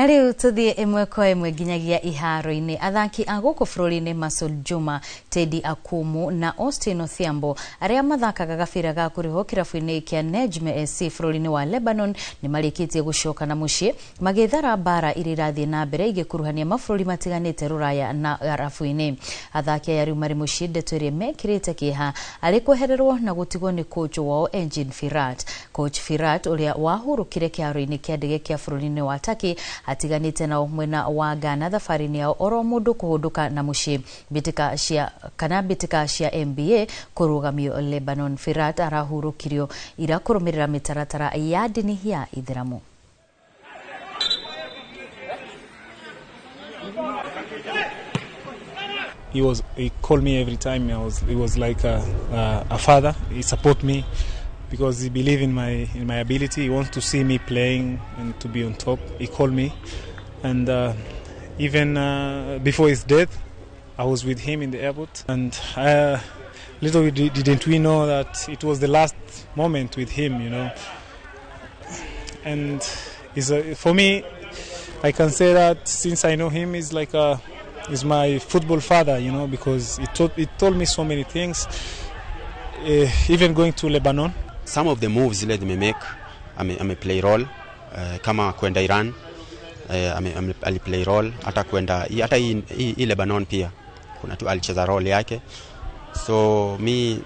Na rĩu tũthiĩ ĩmwe kwa ĩmwe nginyagia iharo-inĩ. Athaki a gũkũ bũrũri-inĩ Masoud Juma, Teddy Akumu na Austin Odhiambo arĩa mathakaga gabira ga kũrĩhwo kĩrabu-inĩ kĩa Nejmeh SC bũrũri-inĩ wa Lebanon nĩ marĩkĩtie gũcoka na mũciĩ magĩthara mbara iria irathiĩ na mbere igĩkuruhania mabũrũri matiganĩte Rũraya na Arabu-inĩ. Athaki aya rĩu marĩ mũciĩ, ndeto ĩrĩa mekĩrĩte kĩeha arĩ kwehererwo na gũtigwo nĩ coach wao Engin Firat. Coach Firat ũrĩa wahurũkire kĩharo-inĩ kĩa ndege kĩa bũrũri-inĩ wa Turkey atiganĩte nao mwena wa Ghana thabarĩ-inĩ yao oro mũndũ kũhũndũka na mũciĩ. Mbĩtĩka cia kana mbĩtĩka cia NBA kũrũgamio Lebanon. Firat arahurũkirio ira kũrũmĩrĩra mĩtaratara ya ndini ya Ithĩramu. He called me every time. He was like a father. He support me because he believed in my ability. He wants to see me playing and to be on top. He called me, and even before his death, I was with him in the airport. And little didn't we know that it was the last moment with him. And for me, I can say that since I know him, he's like a he's my football father, because he told me so many things, even going to Lebanon. Some of the moves zile zimemake ame play role, kama kwenda Iran, aliplay role hata kwenda hata hii Lebanon pia kuna tu alicheza role yake, so mi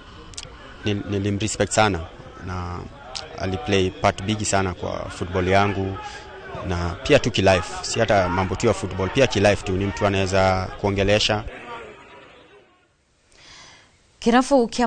nilimrespect sana na aliplay part big sana kwa football yangu na pia tu kilife, si hata mambo tu ya football, pia kilife tu ni mtu anaweza kuongelesha. Kirabu kĩa